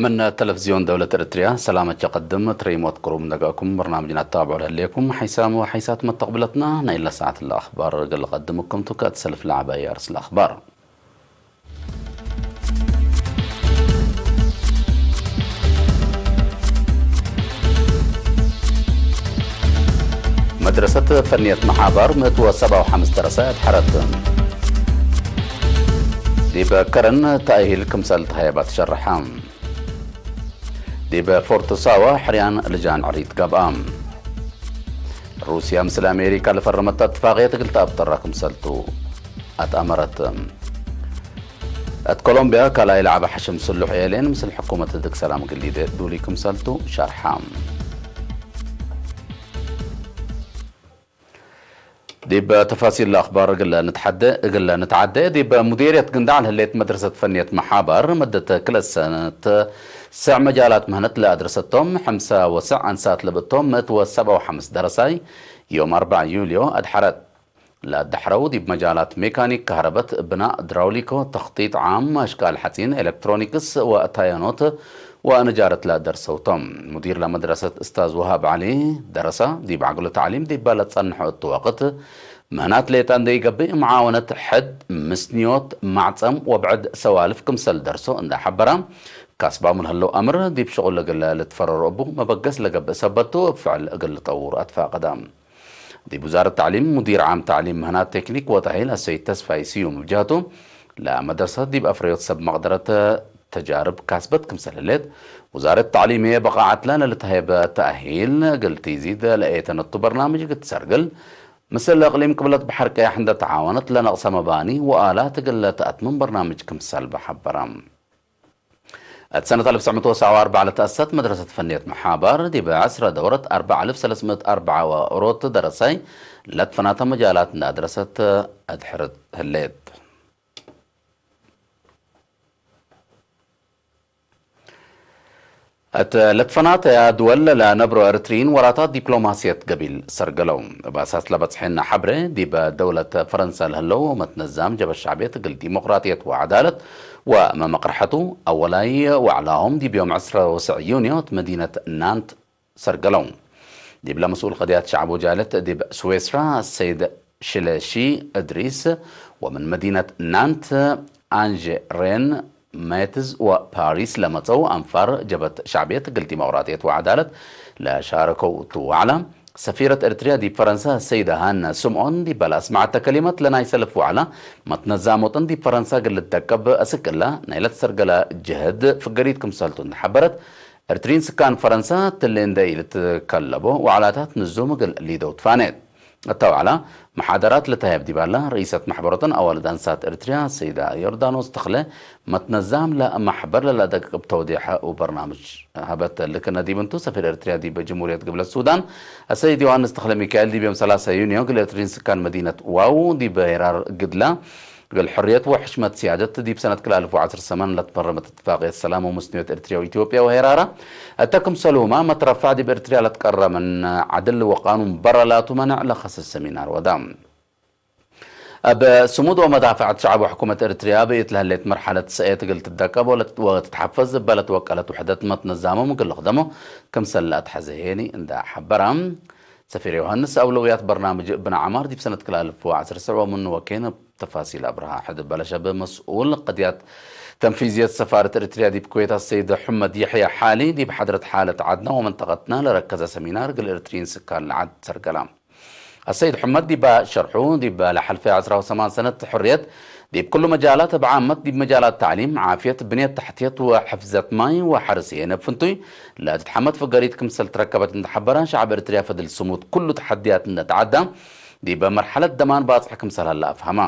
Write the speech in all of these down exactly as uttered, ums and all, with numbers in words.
ምን ተለፍዝዮን ደውለት ኤረትርያ፣ ሰላመ ቸቀድም፣ ትረይሞት ቅሩብ እንደገእኩም በርናምጅና ትታብዑ ለህሌኩም ሐይሳም ወሐይሳት መተቅብለትና፣ ናይለ ሰዓት ለአኽባር እግል ልቀድምኩም ቱ። ከእት ሰልፍ ለዐባይ አርስ ለአኽባር። መድረሰት ፈንየት መሓባር ምእት ወሰብዓ ወሐምስ ደረሳይ አድሐረት። ዲብ ከረን ተእሂል ክምሰል ተሀየባ ትሸረሐ። ዲብ ፎርት ሳዋ ሕርያን ልጃን ዕሪት ገብአ። ሩስያ ምስል አሜሪካ ለፈረመት እትፋቅየት እግል ተአብጠራ ክምሰልቱ አትአመረት። እት ኮሎምቢያ ካልኣይ ለዐበ ሐሽም ስሉሕ ኤሌን ምስል ሕኩመት ህድግ ሰላም እግል ሊዴ ዱሊ ክምሰልቱ ሸርሐ። ዲብ ተፋሲል ለአኽባር እግለ ንትሐደ-፣ እግለ ንትዓደ፣ ዲብ ሙዴርየት ግንዳዕ ለህሌት መድረሰት ፈንየት መሓባር፣ መደት ክልኤ ሰነት ሰዕ መጃላት ምህነት ለአድረሰቶም፣ ሐምሳ ወሰዕ አንሳት ለብእቶም፣ ምእት ወሰብዓ ወሐምስ ደረሳይ፣ ዮም አርበዕ ዩልዮ አድሐረት። ለአድሐረው ዲብ መጃላት ሜካኒክ፣ ከህረበት፣ ብናእ፣ ድራውሊኮ፣ ተኽጢጥ ዓም፣ አሽቃል ሐጺን፣ ኤለክትሮኒክስ ወአታያኖት፣ ወአንጃረት ለደርሰው ቶም። ሙዲር ለመድረሰት እስታዝ ወሃብ ዐሊ ደረሳ፣ ዲብ ዐግሎ ተዕሊም ዲበ ለጸንሖ እቱ ወቅት፣ ምህናት ሌጠ እንዴ ኢገብእ፣ መዓወነት ሕድ፣ ምስንዮት፣ ማዕጸም ወብዕድ ሰዋልፍ ክምሰል ደርሶ እንዴ ሐበረ፣ ካስባሙ ለህለው አምር ዲብ ሽቁል እግል ልትፈረሮ እቡ መበገስ ለገብእ ሰበት ቱ፣ እብ ፍዕል እግል ልጠውር አትፋቀደ። ዲብ ውዛረት ተዕሊም፣ ሙዲር ዓም ተዕሊም ምህናት ቴክኒክ ወተእሂል አሰይድ ተስፋይ ስዩም እብ ጀህቱ፣ ለመደርሰት ዲብ አፍረዮት ሰብ መቅደረት ተጃርብ ካስበት ክምሰል ህሌት፣ ውዛረት ተዕሊም ህዬ በቃዓትለ ለልትሀየበ ተእሂል እግል ቲዚድ ለኤተነቱ በርናምጅ እግል ትሰርግል፣ ምስል እቅሊም ቅብለት በሐር ቀያሕ እንዴ ተዓወነት ለነቅሰ መባኒ ወአላት እግል ለተአትምም በርናምጅ ክምሰል በሐበረ። እት ሰነት አልፍ ትሰዕ ምእት ወሰብዓ ወአርበዕ ለተአሰት መድረሰት ፈንየት መሓባር፣ ዲብ ዐስረ ደውረት አርበዕ አልፍ ሰለስ ምእት አርበዕ ወአሮት ደረሳይ ለትፈናተ መጃላት እንዴ አድረሰት አድሕርት ህሌት። እት ለትፈናተያ ድወል ለነብሮ ኤረትርዪን ወራታት ዲፕሎማስየት ገቢል ሰርገለው። እብ አሳስ ለበጽሐነ ሐብሬ፣ ዲብ ደውለት ፈረንሳ ለህለው መትነዛም ጀብሀት ሸዕብየት እግል ዲሞቅራጥየት ወዐዳለት ወመመቅረሐቱ፣ አወላይ ወዕላሆም ዲብ ዮም ዐስረ ወሰዕ ዩንዮ እት መዲነት ናንት ሰርገለው። ዲብለ መስኡል ቀድያት ሸዕብ ወጃለት ዲብ ስዌስራ ሰይድ ሽለሺ እድሪስ ወምን መዲነት ናንት አንጀ ሬን ሜትዝ ወፓሪስ ለመጸው አንፋር ጀብሀት ሸዕብየት እግል ዲሞቅራጥየት ወዐዳለት ለሻረከው እቱ ወዐላ፣ ሰፊረት ኤረትርያ ዲብ ፈረንሳ ሰይደ ሃና ስምዖን ዲበ ለአስመዐተ ከሊመት፣ ለናይ ሰልፍ ወዐላ መትነዛም ወጠን ዲብ ፈረንሳ እግል ልትደቀብ አስክ እለ ናይለ ትሰርገለ ጀህድ ፍገሪት ክምሰልቱ እንዴ ሐበረት፣ ኤረትርዪን ስካን ፈረንሳ ትሌ እንዴ ኢልትከለቦ ወዐላታት ንዙም እግል ሊደው ትፋኔት። እተ ወዐላ መሓደራት ልትሀየብ ዲባላ፣ ርኢሰት መሕበሮተን አዋልድ አንሳት ኤረትርያ ሰይዳ ዮርዳኖስ ተኽለ፣ መትነዛም ለመሕበር ለለአደቅብ ተውዴሕ ወበርናምጅ ሀበት። ልክነ ዲብ እንቱ፣ ሰፊር ኤረትርያ ዲብ ጅምሁርየት ግብለት ሱዳን አሰይድ ዮሐንስ ተኽለ ሚካኤል ዲብ ዮም ሰላሳ ዩንዮ እግል ኤረትርዪን ስካን መዲነት ዋው ዲብ ሄራር ግድላ እግል ሕርየት ወሕሽመት ሲያደት ዲብ ሰነት ክልኤ አልፍ ወዐስር ሰመን ለትፈረመት እትፋቅየት ሰላም ወምስንዮት ኤረትርያ ወኢትዮጵያ ወሄራራ እተ ክምሰልሁመ መትረፋዕ ዲብ ኤረትርያ ለትቀረ ምን ዐድል ወቃኑን በረ ላቱ መነዕ ለከሰስ ሰሚናር ወዳ። እብ ስሙድ ወመዳፈዐት ሸዐብ ወሕኩመት ኤረትርያ ብእት ለህሌት መርሐለት ሰእየት እግል ትደቀብ ወለት-፣ ወትትሐፈዝ እበ ለትወቀለት ውሕደት መትነዛሞም እግል ልክደሞ ክምሰል ለአትሐዜ ሄኒ እንዳ ሐበራ። ሰፊር ዮሐንስ አውለውያት በርናምጅ ብነ ዐማር ዲብ ሰነት ክልኤ አልፍ ወዐስር ሰዕ ወምኑ ወኬን እብ ተፋሲል አብርሃ ሕድ በለሸብ መስኡል ቅድያት ተንፊዝየት ሰፋረት ኤረትርያ ዲብ ኩዌት አሰይድ ሑመድ የሕያ ሓሊ ዲብ ሐድረት ሓለት ዐድነ ወመንጠቀትነ ለረከዘ ሰሚናር እግል ኤረትርዪን ስካን ለዐድ ሰርገላ። አሰይድ ሑመድ ዲበ ሸርሑ፣ ዲበ ለሐልፈ ዐስራ ወሰማን ሰነት ሕርየት ዲብ ክሉ መጃላት እብ ዓመት ዲብ መጃላት ተዕሊም፣ ዓፍየት፣ ብንየት ተሕትየት ወሕፍዘት ማይ ወሐርስ የነብ ፍንቱይ ለትትሐመድ ፍገሪት ክምሰል ትረከበት እንዴ ሐበረ፣ ሸዐብ ኤረትርያ ፈድል ስሙድ ኩሉ ተሐድያት እንዴ ተዐዳ፣ ዲበ መርሐለት ደማን ባጽሕ ክምሰል ሀለ አፍሀመ።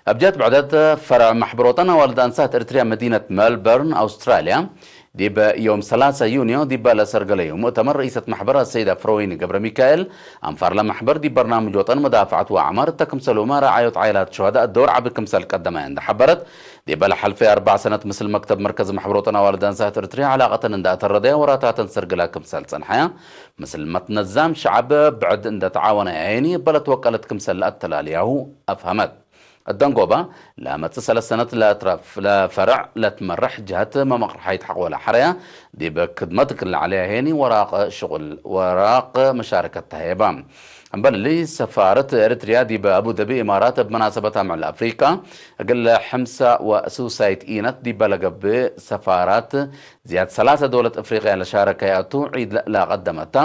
እብ ጀህት ብዕደት፣ ፈርዕ መሕበሮተን አዋልድ አንሳት ኤረትርያ መዲነት ሜልበርን አውስትራልያ፣ ዲብ ዮም ሰላሳ ዩንዮ ዲበ ለሰርገለዩ ሙእተመር፣ ርኢሰት መሕበር አሰይድ አፍረወይኒ ገብረሚካኤል፣ አንፋር ለመሕበር ዲብ በርናምጅ ወጠን መዳፈዐት ወአዕማር እተ ክምሰልሁመ ረዓዮት ዓኢላት ሹሀዳእ ዶር ዐቢ ክምሰል ቀደመ እንዴ ሐበረት፣ ዲበ ለሐልፈየ አርበዕ ሰነት ምስል መክተብ መርከዝ መሕበሮተን አዋልድ አንሳት ኤረትርያ ዐላቀተን እንዴ አተረደየ ወራታተን ሰርግላ ክምሰል ጸንሐያ፣ ምስል መትነዛም ሸዐብ ብዕድ እንዴ ተዓወነ ዐይኒ እበ ለትወቀለት ክምሰል ለአተላልያሁ አፍሀመት። እደንጎባ ለመጽእ ሰለስ ሰነት ለአትራፍ ለፈርዕ ለትመረሕ ጀሀት መመቅርሓይት ሐቆለ ሐረያ ዲብ ክድመት ክል ዐለያ ሄኒ ወራቅ ሽቁል ወራቅ መሻረከት ተሀየባ። እምበል እሊ ሰፋረት ኤሪትርያ ዲብ አቡደቢ ኢማራት እብ መናሰበት አምዕል አፍሪቃ እግል ሕምሳ ወሱሳይት ኢነት ዲበ ለገብእ ሰፋራት ዝያድ ሰላሰ ዶለት አፍሪቅያ ለሻረከያቱ ዒድ ለቀደመታ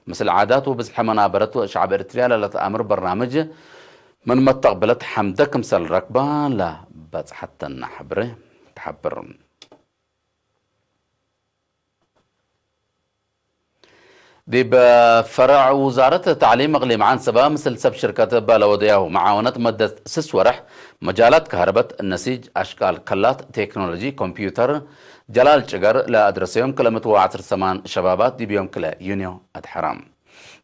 ምስል ዓዳት ወብዝሐ መናበረት ወሸዕብ ኤሪትርያ ለለትአምር በርናምጅ ምን መተቅብለት ሐምደ ክምሰል ረክባ ለበጽሐተነ ሐብሬ ተሐብር። ዲብ ፈረዕ ውዛረት ተዕሊም እቅሊም ዐንሰበ ምስል ሰብ ሽርከት እበ ለወደያሁ መዓወነት መደት ስስ ወርሕ መጃላት ከህርበት፣ ነሲጅ፣ አሽቃል ከላት፣ ቴክኖሎጂ፣ ኮምፒዩተር፣ ጀላል ጭገር ለአድረሰዮም ክለ ምእት ወዐስር ሰማን ሸባባት ዲብ ዮም ክለ ዩንዮ አድሐራ።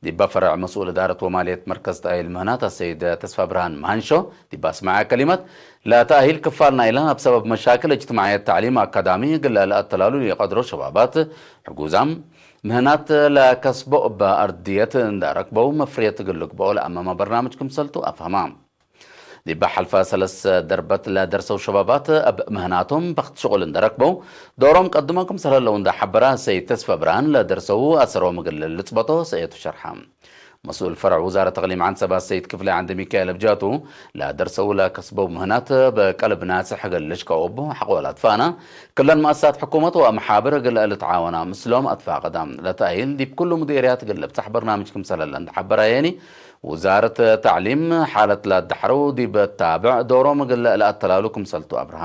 ዲበ ፈረዕ መስኡል እዳረት ወማልየት መርከዝ ተእሂል ምህናት አሰይድ ተስፋ ብርሃን መሃንሾ ዲብ አስመዐ ከሊመት፣ ለተእሂል ክፋል ናይለ እብ ሰበብ መሻክል እጅትማዕየት ተዕሊም አካዳሚ እግል ለአተላሉ ኢቀድሮ ሸባባት ሕጉዛም ምህናት ለከስቦ እበ አርድየት እንደ ረክበው መፍርየት እግል ልግበኦ ለአመመ በርናምጅ ክምሰልቱ አፍሀማ። ዲበ ሐልፈ ሰለስ ደርበት ለደርሰው ሸባባት እብ ምህናቶም በክት ሽቁል እንደ ረክበው ዶሮም ቀድሞ ክምሰል ህለው እንደ ሐበረ ሰይድ ተስፈ ብርሃን፣ ለደርሰው አሰሮም እግል ልጽበጦ ሰእየቱ ሸርሐ። መስኡል ፈርዕ ውዛረት እቅሊም ዐንሰበ ሰይድ ክፍሌ ዐንደ ሚካኤል እብ ጃቱ፣ ለደርሰው ለከስበው ምህናት በቀልብ ናስሕ እግል ልሽቀው እቡ ሐቆ ለአትፋና፣ ክለን መአሳት ሕኩመት ወመሓብር እግል ልትዓወና ምስሎም አትፋቀዳ። ለተእሂል ዲብ ኩሉ ሙዴርያት እግል ልብጸሕ በርናምጅ ክምሰል ህለ እንደ ሐበረ የኒ፣ ውዛረት ተዕሊም ሓለት ለአዳሕረው ዲብ ታብዕ ዶሮም እግል ለአተላሉ ክምሰልቱ አብርሃ።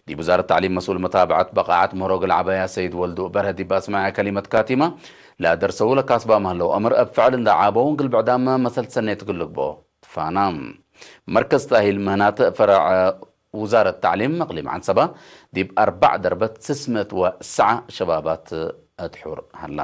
ዲብ ውዛረት ተዕሊም መስኡል መታብዐት በቃዐት ምህሮ እግል ዐበያ ሰይድ ወልዱ በርሀ ዲብ አስመዐ ከሊመት ካቲመ፣ ለደርሰው ለካስባም ህለው አምር እብ ፍዕል እንደ ዓበው እግል ብዕዳም መሰል ሰኔት እግል ልግበኦ ትፋና። መርከዝ ተእሂል ምህናት ፈረዕ ውዛረት ተዕሊም እቅሊም ዐንሰበ ዲብ አርበዕ ደርበት ስስ ምእት ወሰዓ ሸባባት አድሑር ሀላ።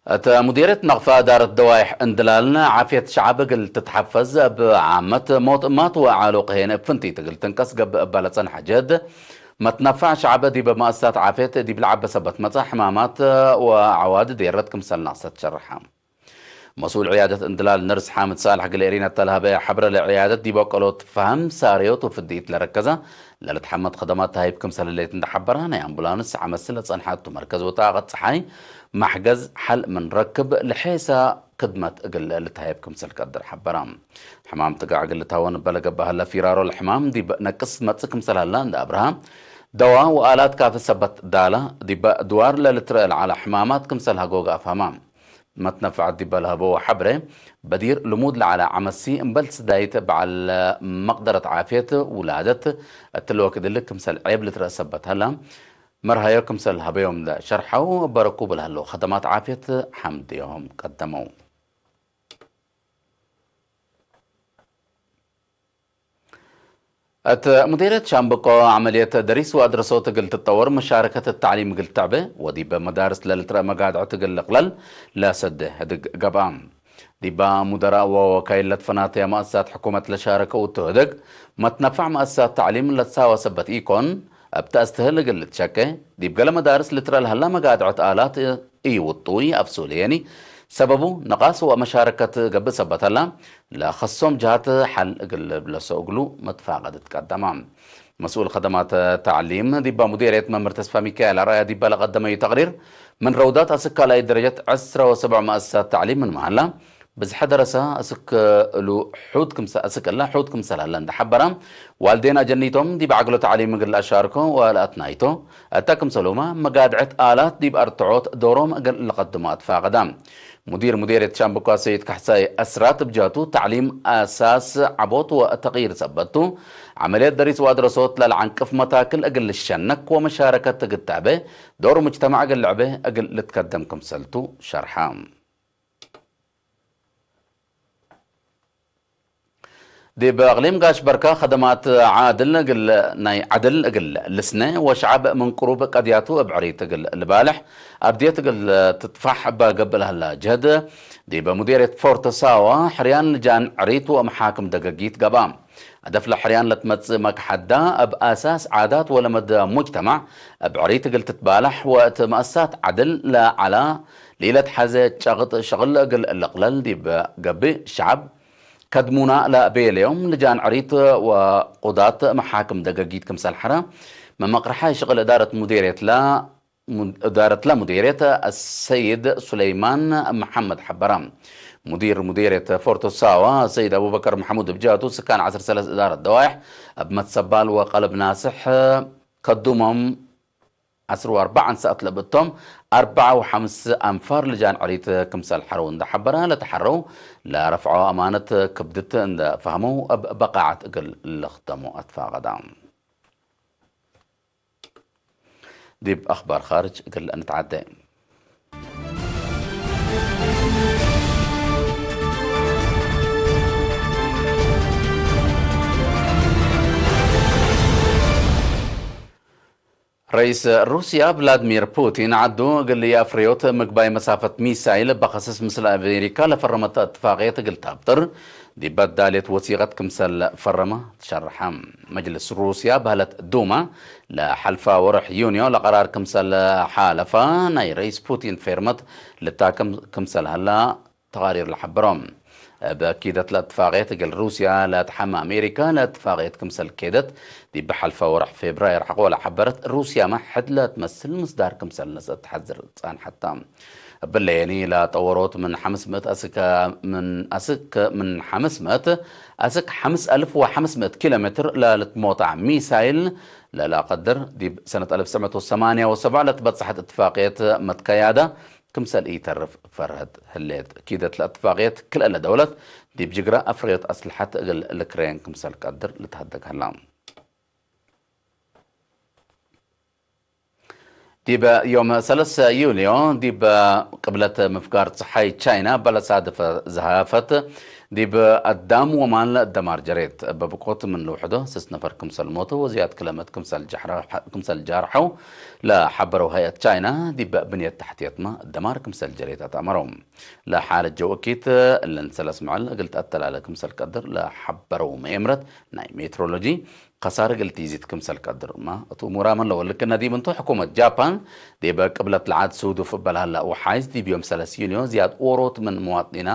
እተ ሙዲርየት ነቅፈ እዳረት ደዋይሕ እንድላል ዓፍየት ሸዐብ እግል ትትሐፈዝ፣ እብ ዓመት ሞት እማት ወዓሉቅ ሄን እብ ፍንቲት እግል ትንቀስ ገብእ እበ ለጸንሐ ጀህድ፣ መትነፋዕ ሸዐብ ዲበ መአሰሳት ዓፍየት ዲብ ለዐበ ሰበት መጽአ ሕማማት ወዐዋዲ ዴረት ክምሰል ነቅሰት ሸርሐ። መስኡል ዕያደት እንድላል ነርስ ሓምድ ሳልሕ እግል ኤሪና እተ ለሀበ ሐብረ፣ ለዕያደት ዲብ አቀሎት ፈሀም፣ ሳርዮት ወፍድኢት ለረከዘ ለልትሐመድ ከደማት ተሀይብ ክምሰል ህሌት እንደ ሐበረ፣ ናይ አምቡላንስ ዐመሲ ለጸንሐ እቱ መርከዝ ወጣቀት ጸሓይ መሕገዝ ሐል ምን ረክብ ለሔሰ ክድመት እግል ልትሀየብ ክምሰል ቀድር ሐበረ። ሕማም ትጋዕ እግል ልትሀወን እበ ለገብአ ህለ ፊራሮ ለሕማም ዲብ ነቅስ መጽእ ክምሰል ሀላ እንደ አብርሃ፣ ደዋ ወአላት ካፊ ሰበት ዳለ፣ ዲበ ድዋር ለልትረአ ለዐለ ሕማማት ክምሰል ሀጎገ አፍሀማ። መትነፈዐት ዲበ ለሀበው ሐብሬ፣ በዲር ልሙድ ለዐለ ዐመሲ እምበል ስዳይት በዐል መቅደረት ዓፍየት ውላደት እትሊ ወክድ እሊ ክምሰል ዔብ ልትረአ ሰበት ሀላ፣ መርሀዮ ክምሰል ሀበዮም ለሸርሐው፣ እበ ረኩብ ለሀለው ከደማት ዓፍየት ሐምድዮም ቀደመው። እት ሙዲርየት ሻምብቆ ዐመልየት ደሪስ ወአድረሶት እግል ትጠወር፣ መሻረከት ተዕሊም እግል ትዕቤ ወዲብ መዳርስ ለልትረአ መጋድዐት እግል ልቅለል ለሰዴ ህድግ ገብአ። ዲበ ሙደራእ ወወካይል ለትፈናተየ መአሰሳት ሕኩመት ለሻረከው እቱ ህድግ፣ መትነፋዕ መአሰሳት ተዕሊም ለትሳወ ሰበት ኢኮን፣ እብ ተአስትህል እግል ልትሸቄ፣ ዲብ ገሌ መዳርስ ልትረአ ለሀላ መጋድዐት አላት ኢውጡይ አፍሱል የኒ፣ ሰበቡ ነቃስ ወመሻረከት ገብእ ሰበት ሀላ፣ ለከሶም ጀሃት ሐል እግል ልብለሶ እግሉ መትፋቀድ ትቀደመ። መስኡል ከደማት ተዕሊም ዲባ ሙዲርየት መምህር ተስፋ ሚካኤል አርአያ ዲባ ለቀደመዩ ተቅሪር፣ ምን ረውዳት አስክ ካልኣይት ደረጀት ዕስረ ወሰብዕ መአሰሳት ተዕሊም ምንመ ሀላ፣ ብዝሐ ደረሰ አስክ እሉ ሑድ ክምሰ-፣ አስክ እለ ሑድ ክምሰል ሀለ እንደ ሐበረ፣ ዋልዴን አጀኒቶም ዲብ ዐግሎ ተዕሊም እግል ለአሻርኮ ወለአትናይቶ፣ እተ ክምሰሎመ መጋድዐት አላት ዲብ አርትዖት ዶሮም እግል ለቀድሞ አትፋቀዳ። ሙዲር ሙዴርየት ሻምብኮ ሰይድ ካሕሳይ አስራት እብ ጃቱ፣ ተዕሊም አሳስ ዐቦት ወተቅይር ሰበት ቱ፣ ዐመልየት ደሪስ ወአድረሶት ለለዐንቅፍ መታክል እግል ልሸነክ ወመሻረከት እግል ተዕቤ፣ ዶር ሙጅተማዕ እግል ልዕቤ እግል ልትከደም ክምሰል ቱ ሸርሐ። ዲብ እቅሊም ጋሽ በርካ ከደማት ዓድል እግል፣ ናይ ዐድል እግል ልስነ ወሸዐብ ምን ቅሩብ ቀድያቱ እብ ዕሪት እግል ልባልሕ፣ አርድየት እግል ትጥፋሕ እበ ገብእ ለሀላ ጀህድ፣ ዲብ ሙዴርየት ፎርት ሳዋ ሕርያን ልጃን ዕሪት ወመሓክም ደገጊት ገብአ። አደፍ ለሕርያን ለትመጽእ መክሐዳ እብ አሳስ ዓዳት ወለመድ ሙጅተማዕ እብ ዕሪት እግል ትትባለሕ ወእት መአሰሳት ዐድል ለዐላ ለኢለትሐዜ ጨቅጥ ሸቅል እግል ልቅለል ዲብ ገብእ፣ ሸዐብ ከድሙና ለቤለዮም ልጃን ዕሪት ወቁዳት መሓክም ደገጊት ክምሰል ሐራ፣ መመቅርሓይ ሽቅል እዳረት ሙዴርየት ላ፣ እዳረትለ ሙዴርየት አሰይድ ሱለይማን መሐመድ ሐበረ። ሙዲር ሙዴርየት ፎርቶ ሳዋ ሰይድ አቡበከር መሐሙድ እብ ጀህቱ፣ ስካን ዐስር ሰለስ እዳረት ደዋይሕ እብ መትሰባል ወቀልብ ናስሕ ከዱሞም ዐስር ወአርበዕ አንሳት ለብእቶም፣ አርበዕ ወሐምስ አንፋር ልጃን ዕሪት ክምሰል ሐረው እንደ ሐበረ፣ ለተሐረው ለረፍዖ አማነት ክብድት እንደ ፈህመው እብ በቃዐት እግል ልክተሙ አትፋቀዳ። ዲብ አኽባር ኻርጅ እግል እንትዓዴ። ረኢስ ሩስያ ቭላድሚር ፑቲን፣ ዐዱ እግል ኢአፍርዮት ምግባይ መሳፈት ሚሳይል በከስስ ምስል አሜሪካ ለፈረመት እትፋቅየት እግል ታብጥር፣ ዲብ በዳልየት ወሲቀት ክምሰል ፈረመ ትሸርሐ። መጅልስ ሩስያ በህለት ዱማ ለሐልፋ ወርሕ ዩንዮ ለቀራር ክምሰል ሓለፋ፣ ናይ ረኢስ ፑቲን ፌርመት ልታከም ክምሰል ሀላ ተቃሪር ለሐበሮ። እብ ኪደት ለእትፋቅየት እግል ሩስያ ለትሐመ አሜሪካ ለእትፋቅየት ክምሰል ኬደት ዲብ ሐልፈ ወርሕ ፌብራየር ሐቆ ለሐበረት ሩስያመ ሕድ ለትመስል ምስዳር ክምሰል ነስአት ተሐዝር ጸንሐታ። እብለየኒ ለጠወሮት ምን ሐምስ ምእት አስክ ምን አስክ ምን ሐምስ ምእት አስክ ሐምስ አልፍ ወሐምስ ምእት ኪሎ ሜትር ለልትሞጣዕ ሚሳይል ለለአቀድር ዲብ ሰነት አልፍ ትስዕ ምእት ወሰማንያ ወሰብዕ ለትበጽሐት እትፋቅየት መትከያዳ ክምሰል ኢተርፍ ፈርሀት ህሌት። ኪደት ለእትፋቅየት ክልኤ ለደውለት ዲብ ጅግረ አፍርዮት አስልሐት እግል ልክሬን ክምሰል ቀድር ልትሀደግ ሀላ። ዲብ ዮም ሰለስ ዩልዮ ዲብ ቅብለት ምፍጋር ጸሓይ ቻይና በለሳድፈ ዝሃፈት ዲብ አዳም ወማል ደማር ጀሬት። እበ ብቆት ምን ልውሕዶ ስስ ነፈር ክምሰል ሞቱ ወዝያድ ክለመት ክምሰል ጃሕረ-፣ ክምሰል ጃርሐው ለሐበረው ሀይአት ቻይና፣ ዲብ ብንየት ተሕትየትመ ደማር ክምሰል ጀሬት አትአመረው። ለሓለት ጀው እኪት እለን ሰለስ መዐል እግል ተአተላለ ክምሰል ቀድር ለሐበረው መኤምረት ናይ ሜትሮሎጂ፣ ከሳር እግል ቲዚት ክምሰል ቀድርመ እት እሙራመ ለወልክነ ዲብ እንቱ፣ ሕኩመት ጃፓን ዲብ ቅብለት ለዓድ ሱዱፍ እበ ለሀላ ወሓይዝ፣ ዲብ ዮም ሰለስ ዩልዮ ዝያድ ኦሮት ምን መዋጥኒና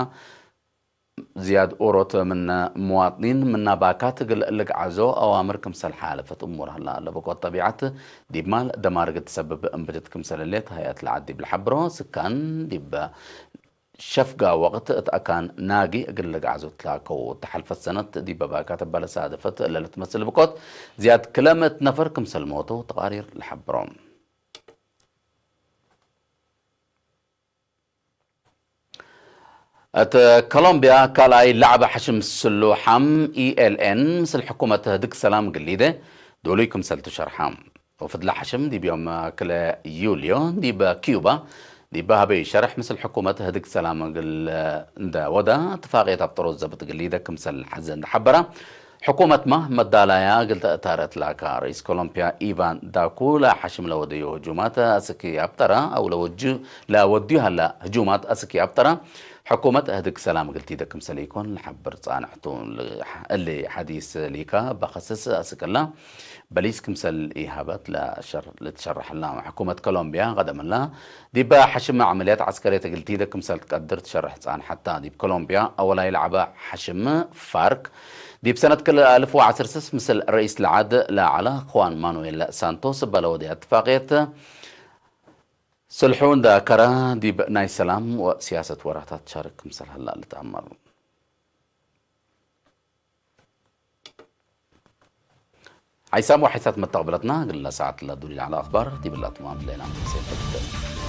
ዝያድ ኦሮት ምን መዋጥኒን ምና ባካት እግል ልግዓዞ አዋምር ክምሰል ሓለፈት እሙር ሀላ። ለበቆት ጠቢዐት ዲብ ማል ደማር እግል ትሰብብ እምብድት ክምሰል ህሌት ሀይአት ለዓድ ዲብ ለሐብሮ፣ ስካን ዲብ ሸፍጋ ወቅት እት አካን ናጊ እግል ልግዓዞ ትላከው። እት ሐልፈት ሰነት ዲብ ባካት እበ ለሳደፈት ለልትመስል ብቆት ዝያድ ክለ ምእት ነፈር ክምሰል ሞተው ተቃሪር ለሐብሮ። እት ኮሎምቢያ ካልኣይ ለዐበ ሐሽም ስሉሓም ኢ ኤል ኤን ምስል ሕኩመት ህድግ ሰላም ግሊደ ዶሉይ ክምሰልቱ ሸርሐ። ወፍድለ ሐሽም ዲብ ዮም ክለ ዩልዮ ዲብ ኪዩባ ዲብ ሀበዩ ሸርሕ ምስል ሕኩመት ህድግ ሰላም እግል እንደ ወዳ እትፋቅየት አብጠሮት ዘብጥ ግሊደ ክምሰል ሐዘ እንደ ሐበረ። ሕኩመትመ መዳላያ እግል ተእታረት ላካ። ረኢስ ኮሎምፒያ ኢቫን ዳኩ ለሐሽም ለወደዩ ህጁማት አስክ አብጠረ አው ለወጁ-፣ ለወድዩ ሀለ ህጁማት አስክ አብጠረ። ሕኩመት እህድግ ሰላም እግል ቲደ ክምሰል ኢኮን ለሐብር ጻንሕ ቱ። እሊ ሐዲስ ሊካ በከስስ አስክ እላ በሊስ ክምሰል ኢሀበት ለሸር-፣ ልትሸረሕ እላ። ሕኩመት ኮሎምቢያ ቀደም እላ ዲበ ሐሽም ዐመልያት ዐስከርየት እግል ቲደ ክምሰል ትቀድር ትሸርሕ ጻንሐታ። ዲብ ኮሎምቢያ አወላይ ለዐበ ሐሽም ፋርክ ዲብ ሰነት ክል አልፍ ወዐስር ስስ ምስል ረኢስ ለዐድ ለዐለ ክዋን ማኑኤል ሳንቶስ እበ ለወድየ እትፋቅየት ስልሑ እንደ ከረ ዲብ ናይ ሰላም ወሲያሰት ወራታት ሻርክ ክምሰል ሀላ ልትአመር። ሐይሳም ወሐይሳት መተቅብለትና እግለ ሰዓት ለዱል ለዐለ አኽባር ዲብላ ትማም ለይና ሴንተግደ።